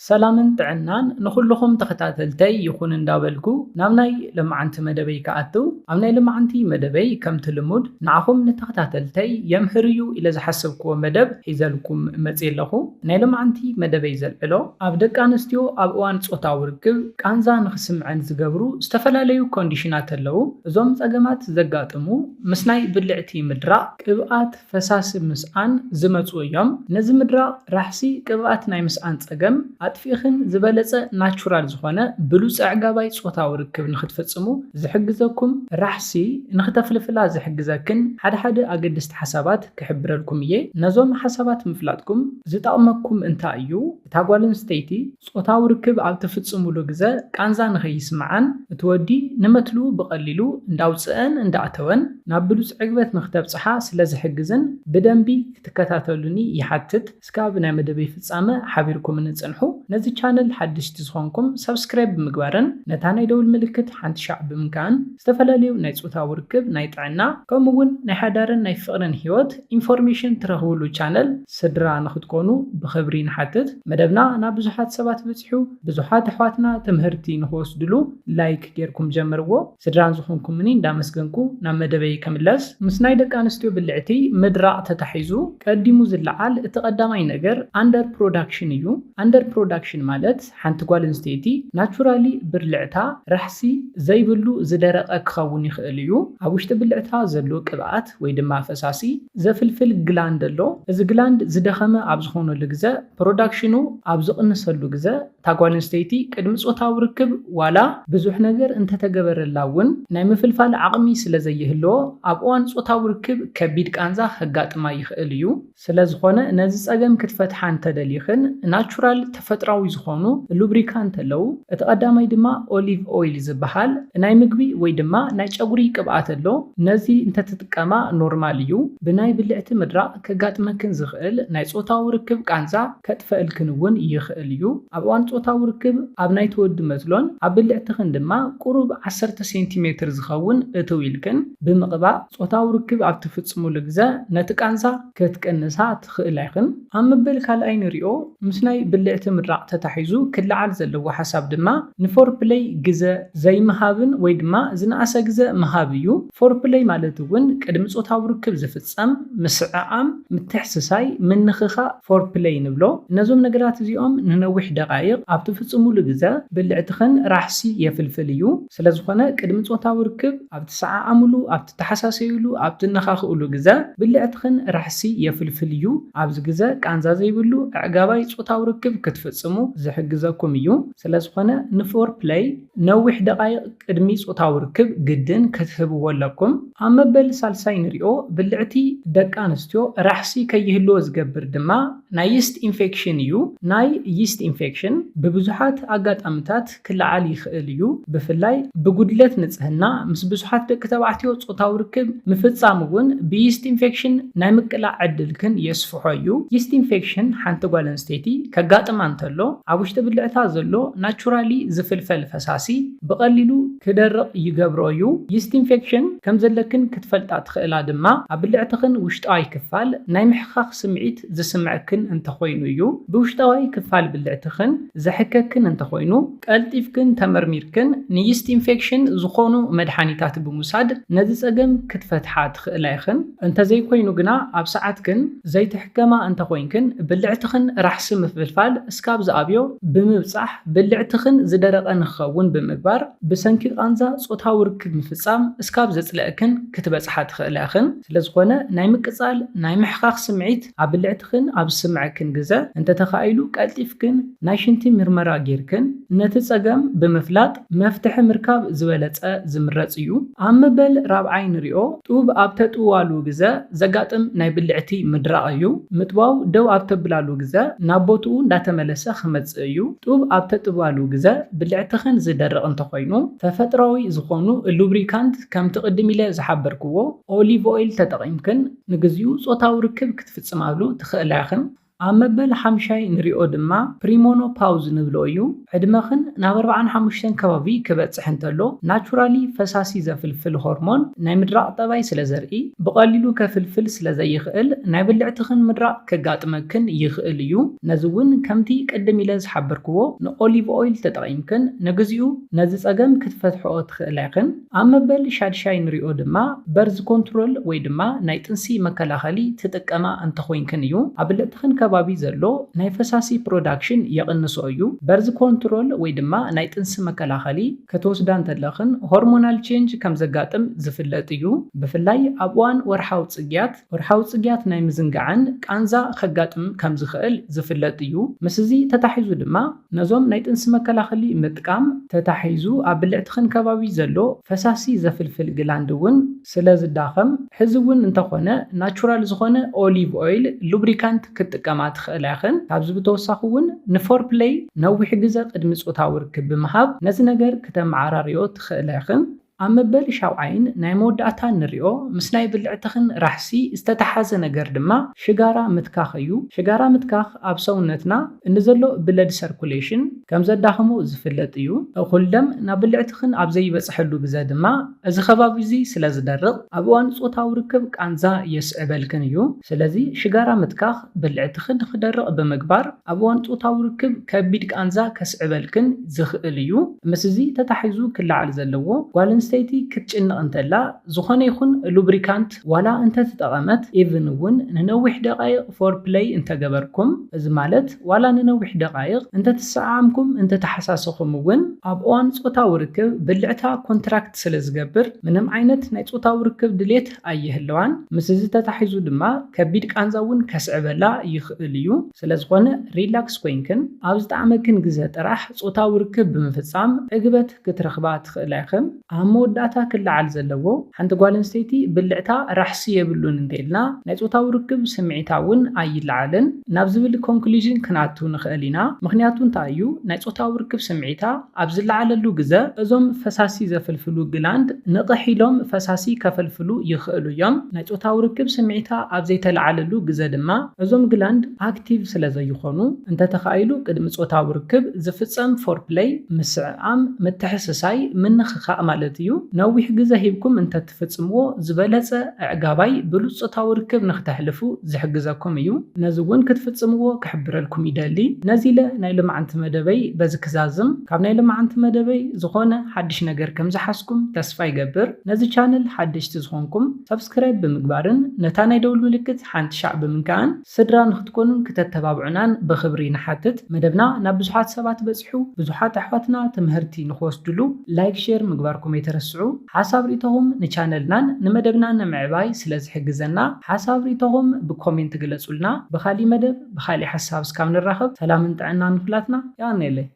ሰላምን ጥዕናን ንኹልኹም ተኸታተልተይ ይኹን እንዳበልኩ ናብ ናይ ለማዓንቲ መደበይ ክኣትው። ኣብ ናይ ለማዓንቲ መደበይ ከምቲ ልሙድ ንዓኹም ንተኸታተልተይ የምህርዩ ኢለ ዝሓሰብክዎ መደብ ሒዘልኩም መጽየ ኣለኹ። ናይ ለማዓንቲ መደበይ ዘልዕሎ ኣብ ደቂ ኣንስትዮ ኣብ እዋን ጾታዊ ርክብ ቃንዛ ንኽስምዐን ዝገብሩ ዝተፈላለዩ ኮንዲሽናት ኣለዉ። እዞም ጸገማት ዘጋጥሙ ምስ ናይ ብልዕቲ ምድራቕ፣ ቅብኣት፣ ፈሳሲ ምስኣን ዝመጹ እዮም። ነዚ ምድራቕ ራሕሲ ቅብኣት ናይ ምስኣን ጸገም ኣጥፊእኽን ዝበለጸ ናቹራል ዝኾነ ብሉጽ ኣዕጋባይ ጾታዊ ርክብ ንኽትፍጽሙ ዝሕግዘኩም ራሕሲ ንኽተፍልፍላ ዝሕግዘክን ሓደ ሓደ ኣገደስቲ ሓሳባት ክሕብረልኩም እየ። ነዞም ሓሳባት ምፍላጥኩም ዝጠቕመኩም እንታይ እዩ? እታ ጓል ኣንስተይቲ ጾታዊ ርክብ ኣብ ትፍጽሙሉ ግዘ ቃንዛ ንኸይስምዓን እቲ ወዲ ንመትልኡ ብቐሊሉ እንዳውጽአን እንዳኣተወን ናብ ብሉጽ ዕግበት ንኽተብጽሓ ስለ ዝሕግዝን ብደንቢ ክትከታተሉኒ ይሓትት። እስካብ ናይ መደበይ ፍጻመ ሓቢርኩምኒ ጽንሑ። ነዚ ቻነል ሓደሽቲ ዝኾንኩም ሳብስክራይብ ብምግባርን ነታ ናይ ደውል ምልክት ሓንቲ ሻዕ ብምንካእን ዝተፈላለዩ ናይ ጾታዊ ርክብ፣ ናይ ጥዕና ከምኡ እውን ናይ ሓዳርን ናይ ፍቕርን ህይወት ኢንፎርሜሽን ትረኽብሉ ቻነል ስድራ ንኽትኮኑ ብኽብሪ ንሓትት። መደብና ናብ ብዙሓት ሰባት በጺሑ ብዙሓት ኣሕዋትና ትምህርቲ ንኽወስድሉ ላይክ ጌርኩም ጀምርዎ። ስድራን ዝኾንኩምኒ እንዳመስገንኩ ናብ መደበይ ከምለስ። ምስ ናይ ደቂ ኣንስትዮ ብልዕቲ ምድራቕ ተታሒዙ ቀዲሙ ዝለዓል እቲ ቀዳማይ ነገር ኣንደር ፕሮዳክሽን እዩ። ኣንደር ፕሮዳክሽን ማለት ሓንቲ ጓል ኣንስተይቲ ናቹራሊ ብልዕታ ራሕሲ ዘይብሉ ዝደረቐ ክኸውን ይኽእል እዩ። ኣብ ውሽጢ ብልዕታ ዘሎ ቅብኣት ወይ ድማ ፈሳሲ ዘፍልፍል ግላንድ ኣሎ። እዚ ግላንድ ዝደኸመ ኣብ ዝኾነሉ ግዘ ፕሮዳክሽኑ ኣብ ዝቕንሰሉ ግዘ እታ ጓል ኣንስተይቲ ቅድሚ ጾታዊ ርክብ ዋላ ብዙሕ ነገር እንተተገበረላ እውን ናይ ምፍልፋል ዓቕሚ ስለ ዘይህልዎ ኣብ እዋን ጾታዊ ርክብ ከቢድ ቃንዛ ከጋጥማ ይኽእል እዩ። ስለ ዝኾነ ነዚ ጸገም ክትፈትሓ እንተደሊኽን ናቹራል ተፈጥራዊ ዝኾኑ ሉብሪካንት ኣለዉ። እቲ ቀዳማይ ድማ ኦሊቭ ኦይል ዝበሃል ናይ ምግቢ ወይ ድማ ናይ ጨጉሪ ቅብኣት ኣሎ። ነዚ እንተትጥቀማ ኖርማል እዩ። ብናይ ብልዕቲ ምድራቕ ከጋጥመክን ዝኽእል ናይ ጾታዊ ርክብ ቃንዛ ከጥፈእልክን እውን ይኽእል እዩ። ኣብ እዋን ጾታዊ ርክብ ኣብ ናይ ትወዲ መትሎን ኣብ ብልዕትኽን ድማ ቁሩብ ዓሰርተ ሴንቲሜትር ዝኸውን እትው ኢልክን ብምቕባእ ጾታዊ ርክብ ኣብ ትፍጽሙሉ ግዘ ነቲ ቃንዛ ክትቅንሳ ትኽእላ ኢኽን። ኣብ መበል ካልኣይ ንሪኦ ምስ ናይ ብልዕቲ ምድራቕ ተታሒዙ ክለዓል ዘለዎ ሓሳብ ድማ ንፎርፕለይ ግዘ ዘይምሃብን ወይ ድማ ዝነኣሰ ግዘ ምሃብ እዩ። ፎርፕለይ ማለት እውን ቅድሚ ጾታዊ ርክብ ዝፍጸም ምስዕዓም፣ ምትሕስሳይ፣ ምንኽኻእ ፎርፕለይ ንብሎ። ነዞም ነገራት እዚኦም ንነዊሕ ደቓይቕ ኣብ ትፍጽሙሉ ግዘ ብልዕትኽን ራሕሲ የፍልፍል እዩ። ስለ ዝኾነ ቅድሚ ጾታዊ ርክብ ኣብ ትሰዓዓምሉ፣ ኣብ ትተሓሳሰዩሉ፣ ኣብ ትነኻኽእሉ ግዘ ብልዕትኽን ራሕሲ የፍልፍል እዩ። ኣብዚ ግዘ ቃንዛ ዘይብሉ ኣዕጋባይ ጾታዊ ርክብ ክትፍጽሙ ዝሕግዘኩም እዩ። ስለ ዝኾነ ንፎርፕለይ ነዊሕ ደቓይቕ ቅድሚ ጾታዊ ርክብ ግድን ክትህብዎ ኣለኩም። ኣብ መበል ሳልሳይ ንሪኦ ብልዕቲ ደቂ ኣንስትዮ ራሕሲ ከይህልዎ ዝገብር ድማ ናይ ይስት ኢንፌክሽን እዩ። ናይ ይስት ኢንፌክሽን ብብዙሓት ኣጋጣምታት ክለዓል ይኽእል እዩ። ብፍላይ ብጉድለት ንጽህና ምስ ብዙሓት ደቂ ተባዕትዮ ጾታዊ ርክብ ምፍጻም እውን ብይስት ኢንፌክሽን ናይ ምቅላዕ ዕድልክን የስፍሖ እዩ። ይስት ኢንፌክሽን ሓንቲ ጓል ኣንስተይቲ ከጋጥማ እንተሎ ኣብ ውሽጢ ብልዕታ ዘሎ ናቹራሊ ዝፍልፈል ፈሳሲ ብቐሊሉ ክደርቕ ይገብሮ እዩ። ይስት ኢንፌክሽን ከም ዘለክን ክትፈልጣ ትኽእላ ድማ ኣብ ብልዕትኽን ውሽጣዊ ክፋል ናይ ምሕኻኽ ስምዒት ዝስምዐክን እንተኾይኑ እዩ። ብውሽጣዊ ክፋል ብልዕትኽን ዘሕከክን እንተኾይኑ ቀልጢፍክን ተመርሚርክን ንይስት ኢንፌክሽን ዝኾኑ መድሓኒታት ብምውሳድ ነዚ ጸገም ክትፈትሓ ትኽእላ ኢኽን። እንተዘይኮይኑ ግና ኣብ ሰዓትክን ዘይትሕከማ እንተኾይንክን ብልዕትኽን ራሕሲ ምፍልፋል እስካብ ዝኣብዮ ብምብጻሕ ብልዕትኽን ዝደረቐ ንክኸውን ብምግባር ብሰንኪ ቃንዛ ጾታዊ ርክብ ምፍጻም እስካብ ዘጽልአክን ክትበጽሓ ትኽእላ ኢኽን። ስለዝኾነ ናይ ምቅጻል ናይ ምሕኻኽ ስምዒት ኣብ ብልዕትኽን ኣብ ዝስምዐክን ግዘ እንተተኻኢሉ ቀልጢፍክን ናይ ሽንቲ ምርመራ ጌርክን ነቲ ጸገም ብምፍላጥ መፍትሒ ምርካብ ዝበለጸ ዝምረጽ እዩ። ኣብ መበል ራብዓይ ንሪኦ ጡብ ኣብ ተጥዋሉ ግዘ ዘጋጥም ናይ ብልዕቲ ምድራቕ እዩ። ምጥዋው ደው ኣብ ተብላሉ ግዘ ናብ ቦትኡ እንዳተመለሰ ክመጽእ እዩ። ጡብ ኣብ ተጥባሉ ግዘ ብልዕትኽን ዝደርቕ እንተኾይኑ ተፈጥራዊ ዝኾኑ ሉብሪካንት ከምቲ ቅድም ኢለ ዝሓበርክዎ ኦሊቭ ኦይል ተጠቒምክን ንግዚኡ ጾታዊ ርክብ ክትፍጽማሉ ትኽእላ ኢኽን። ኣብ መበል ሓምሻይ ንሪኦ ድማ ፕሪሞኖፓውዝ ንብሎ እዩ። ዕድመኽን ናብ ኣርባዓን ሓሙሽተን ከባቢ ክበጽሕ እንተሎ ናቹራሊ ፈሳሲ ዘፍልፍል ሆርሞን ናይ ምድራቕ ጠባይ ስለ ዘርኢ ብቐሊሉ ከፍልፍል ስለ ዘይኽእል ናይ ብልዕትኽን ምድራቕ ከጋጥመክን ይኽእል እዩ። ነዚ እውን ከምቲ ቅድም ኢለ ዝሓበርክዎ ንኦሊቭ ኦይል ተጠቒምክን ንግዚኡ ነዚ ጸገም ክትፈትሕኦ ትኽእላ ኢኽን። ኣብ መበል ሻድሻይ ንሪኦ ድማ በርዝ ኮንትሮል ወይ ድማ ናይ ጥንሲ መከላኸሊ ትጥቀማ እንተኾይንክን እዩ። ኣብ ብልዕትኽን ከባቢ ዘሎ ናይ ፈሳሲ ፕሮዳክሽን የቕንሶ እዩ። በርዝ ኮንትሮል ወይ ድማ ናይ ጥንሲ መከላኸሊ ክትወስዳ እንተለኽን ሆርሞናል ቼንጅ ከም ዘጋጥም ዝፍለጥ እዩ። ብፍላይ ኣብ እዋን ወርሓዊ ጽግያት፣ ወርሓዊ ጽግያት ናይ ምዝንጋዕን ቃንዛ ከጋጥም ከም ዝኽእል ዝፍለጥ እዩ። ምስ እዚ ተታሒዙ ድማ ነዞም ናይ ጥንሲ መከላኸሊ ምጥቃም ተታሒዙ ኣብ ብልዕትኽን ከባቢ ዘሎ ፈሳሲ ዘፍልፍል ግላንድ እውን ስለ ዝዳኸም፣ ሕዚ እውን እንተኾነ ናቹራል ዝኾነ ኦሊቭ ኦይል ሉብሪካንት ክትጥቀማ ትኽእላ ኢኽን። ካብዚ ብተወሳኺ እውን ንፎርፕለይ ነዊሕ ግዘ ቅድሚ ጾታዊ ርክብ ብምሃብ ነዚ ነገር ክተመዓራርዮ ትኽእላ ኢኽን። ኣብ መበል ሻውዓይን ናይ መወዳእታን ንሪኦ ምስ ናይ ብልዕትኽን ራሕሲ ዝተተሓዘ ነገር ድማ ሽጋራ ምትካኽ እዩ። ሽጋራ ምትካኽ ኣብ ሰውነትና እንዘሎ ብለድ ሰርኩሌሽን ከም ዘዳኽሞ ዝፍለጥ እዩ። እኹል ደም ናብ ብልዕትኽን ኣብ ዘይበጽሐሉ ግዘ ድማ እዚ ከባቢ እዚ ስለ ዝደርቕ ኣብ እዋን ጾታዊ ርክብ ቃንዛ የስዕበልክን እዩ። ስለዚ ሽጋራ ምትካኽ ብልዕትኽን ክደርቕ ብምግባር ኣብ እዋን ጾታዊ ርክብ ከቢድ ቃንዛ ከስዕበልክን ዝኽእል እዩ። ምስ እዚ ተታሒዙ ክለዓል ዘለዎ ጓል ኣንስተይቲ ክትጭነቕ እንተላ ዝኾነ ይኹን ሉብሪካንት ዋላ እንተተጠቐመት፣ ኢቭን እውን ንነዊሕ ደቓይቕ ፎርፕለይ እንተገበርኩም፣ እዚ ማለት ዋላ ንነዊሕ ደቓይቕ እንተተሰዓዓምኩም እንተተሓሳሰኹም እውን ኣብ እዋን ጾታዊ ርክብ ብልዕታ ኮንትራክት ስለ ዝገብር ምንም ዓይነት ናይ ጾታዊ ርክብ ድሌት ኣይህልዋን። ምስ እዚ ተታሒዙ ድማ ከቢድ ቃንዛ እውን ከስዕበላ ይኽእል እዩ። ስለ ዝኾነ ሪላክስ ኮይንክን ኣብ ዝጠዓመክን ግዘ ጥራሕ ጾታዊ ርክብ ብምፍጻም ዕግበት ክትረኽባ ትኽእላ ኢኽን። ኣብ መወዳእታ ክለዓል ዘለዎ ሓንቲ ጓል ኣንስተይቲ ብልዕታ ራሕሲ የብሉን እንተኢልና ናይ ጾታዊ ርክብ ስምዒታ እውን ኣይለዓልን ናብ ዝብል ኮንክሉዥን ክንኣቱ ንኽእል ኢና። ምኽንያቱ እንታይ እዩ? ናይ ጾታዊ ርክብ ስምዒታ ኣብ ዝለዓለሉ ግዘ እዞም ፈሳሲ ዘፍልፍሉ ግላንድ ንቕሕ ኢሎም ፈሳሲ ከፈልፍሉ ይኽእሉ እዮም። ናይ ጾታዊ ርክብ ስምዒታ ኣብ ዘይተለዓለሉ ግዘ ድማ እዞም ግላንድ ኣክቲቭ ስለ ዘይኾኑ እንተተኻኢሉ ቅድሚ ጾታዊ ርክብ ዝፍጸም ፎርፕለይ፣ ምስዕዓም፣ ምትሕስሳይ፣ ምንኽኻእ ማለት እዩ። ነዊሕ ግዘ ሂብኩም እንተትፍጽምዎ ዝበለጸ ኣዕጋባይ ብሉጽ ጾታዊ ርክብ ንክተሕልፉ ዝሕግዘኩም እዩ። ነዚ እውን ክትፍጽምዎ ክሕብረልኩም ይደሊ። ነዚ ኢለ ናይ ሎማዓንቲ መደበይ በዚ ክዛዝም። ካብ ናይ ሎማዓንቲ መደበይ ዝኾነ ሓድሽ ነገር ከም ዝሓዝኩም ተስፋ ይገብር። ነዚ ቻነል ሓደሽቲ ዝኾንኩም ሰብስክራይብ ብምግባርን ነታ ናይ ደውል ምልክት ሓንቲ ሻዕ ብምንካእን ስድራ ንክትኮኑን ክተተባብዑናን ብኽብሪ ንሓትት። መደብና ናብ ብዙሓት ሰባት በጺሑ ብዙሓት ኣሕዋትና ትምህርቲ ንክወስድሉ ላይክ ሼር ምግባርኩም ኣይትረስዑ። ሓሳብ ርእይቶኹም ንቻነልናን ንመደብናን ንምዕባይ ስለ ዝሕግዘና ሓሳብ ርእይቶኹም ብኮሜንት ግለጹልና። ብኻሊእ መደብ ብኻሊእ ሓሳብ እስካብ ንራኸብ ሰላምን ጥዕናን ንኹላትና። የቐንየለይ።